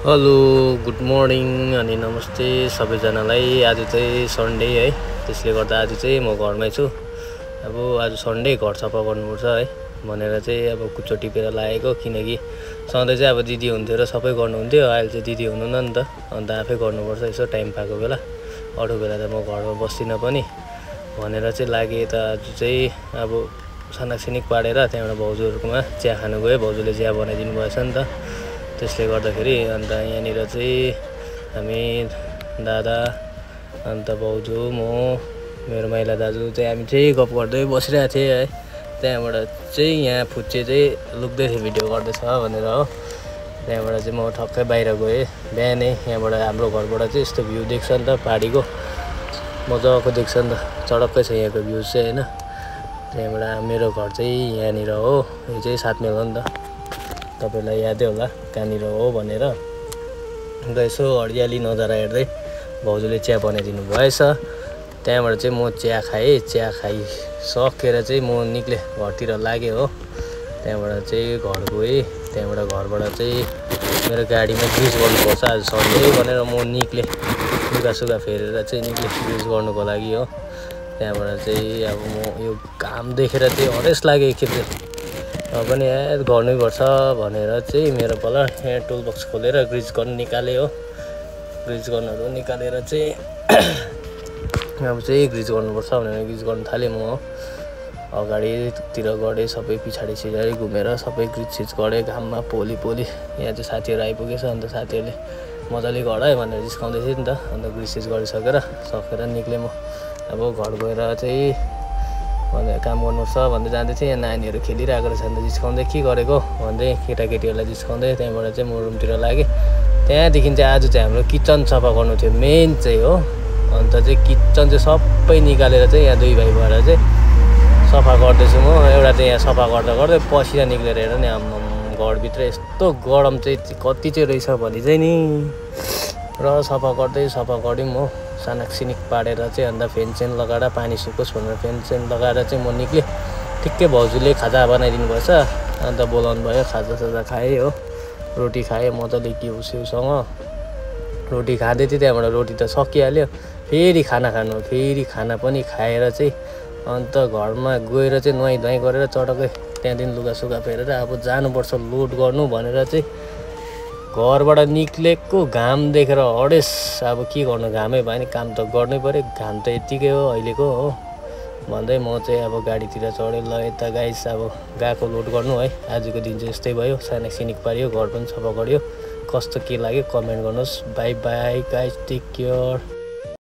Hello good morning अनि नमस्ते सबैजनालाई। आज चाहिँ सन्डे है, त्यसले गर्दा आज चाहिँ म घरमै छु। अब आज सन्डे घर सफा गर्नुपर्छ है भनेर चाहिँ अब कुचो टिपेर लागेको, किनकि सधैँ चाहिँ अब दिदी हुन्थ्यो र सबै गर्नुहुन्थ्यो। अहिले चाहिँ दिदी हुनुहुन्न नि त, अन्त आफै गर्नुपर्छ यसो टाइम पाएको बेला। अरू बेला त म घरमा बस्दिनँ पनि भनेर चाहिँ लागेँ। त आज चाहिँ अब सानाकसिनिक पारेर त्यहाँबाट भाउजूहरूकोमा चिया खानु गयो। भाउजूले चिया बनाइदिनु भएछ नि त, त्यसले गर्दाखेरि अन्त यहाँनिर चाहिँ हामी दादा अन्त भाउजू म मेरो माइला दाजु चाहिँ हामी चाहिँ गफ गर्दै बसिरहेको थिएँ है। त्यहाँबाट चाहिँ यहाँ फुच्चे चाहिँ लुक्दै थियो भिडियो गर्दैछ भनेर हो। त्यहाँबाट चाहिँ म ठक्कै बाहिर गएँ बिहानै। यहाँबाट हाम्रो घरबाट चाहिँ यस्तो भ्यू देख्छ नि त, पहाडीको मजाको देख्छ नि त, चडक्कै छ यहाँको भ्यू चाहिँ होइन। त्यहाँबाट मेरो घर चाहिँ यहाँनिर हो, यो चाहिँ 7 माइल हो नि त, तपाईलाई यादै होला कहाँनिर हो भनेर। अन्त यसो हरियाली नजारा हेर्दै भाउजूले चिया बनाइदिनु भएछ। त्यहाँबाट चाहिँ म चिया खाइसकेर चाहिँ म निक्लेँ, घरतिर लागेँ हो। त्यहाँबाट चाहिँ घर गएँ। त्यहाँबाट घरबाट चाहिँ मेरो गाडीमा ग्रिज गर्नुपर्छ आज सन्डे भनेर म निक्लेँ, लुगासुगा फेरेर चाहिँ निक्लेँ ग्रिज गर्नुको लागि हो। त्यहाँबाट चाहिँ अब म यो काम देखेर चाहिँ हरेस लाग्यो एकखेप चाहिँ पनि गर्नुपर्छ भनेर चाहिँ मेरो पाला यहाँ टुल बक्स खोलेर ग्रिज गर्नु निकालेँ हो। ग्रिज गर्नहरू निकालेर चाहिँ अब चाहिँ ग्रिज गर्नुपर्छ भनेर ग्रिज गर्नु थालेँ म। अगाडितिर गढेँ सबै, पछाडि घुमेर सबै ग्रिज गरेँ घाममा पोली। यहाँ चाहिँ साथीहरू आइपुगेछ, अन्त साथीहरूले मजाले गर है भनेर जिस्काउँदै थियो नि त। अन्त ग्रिज गरिसकेर निक्लेँ म। अब घर गएर चाहिँ भनेर काम गर्नुपर्छ भन्दै जाँदै थिएँ। यहाँ नानीहरू खेलिरहेको रहेछ, अन्त जिस्काउँदै के गरेको भन्दै केटाकेटीहरूलाई जिस्काउँदै त्यहाँबाट चाहिँ म रुमतिर लागेँ। त्यहाँदेखि चाहिँ आज चाहिँ हाम्रो किचन सफा गर्नु थियो मेन चाहिँ हो। अन्त चाहिँ किचन चाहिँ सबै निकालेर चाहिँ यहाँ 2 भाइ भएर चाहिँ सफा गर्दैछु म। एउटा चाहिँ यहाँ सफा गर्दै पसिना निक्लेर हेर नि, घरभित्र यस्तो गरम चाहिँ कति चाहिँ रहेछ भने चाहिँ नि। र सफा गऱ्यौँ म सानाकसिनिक पारेर चाहिँ। अन्त फेन लगाएर पानी सुकोस् भनेर फेन लगाएर चाहिँ म निक्लेँ। ठिक्कै भाउजूले खाजा बनाइदिनु भएछ, अन्त बोलाउनु भयो। खाजा खाएँ हो, रोटी खाएँ मजाले घिउसिउसँग रोटी खाँदै थिएँ। त्यहाँबाट रोटी त सकिहाल्यो, फेरि खाना पनि खाएर चाहिँ अन्त घरमा गएर चाहिँ नुहाइ गरेर चटक्कै त्यहाँदेखि लुगासुगा फेरेर अब जानुपर्छ लोड गर्नु भनेर चाहिँ घरबाट निक्लेको। घाम देखेर हडेस, अब के गर्नु, घामै भयो नि काम त गर्नै पऱ्यो, घाम त यत्तिकै हो अहिलेको हो भन्दै म चाहिँ अब गाडीतिर चढेँ। ल यता गाइस अब गएको लोड गर्नु है। आजको दिन चाहिँ यस्तै भयो, सानाकसिनिक पारियो, घर पनि सफा गऱ्यो। कस्तो के लाग्यो कमेन्ट गर्नुहोस्। Bye bye guys, take care.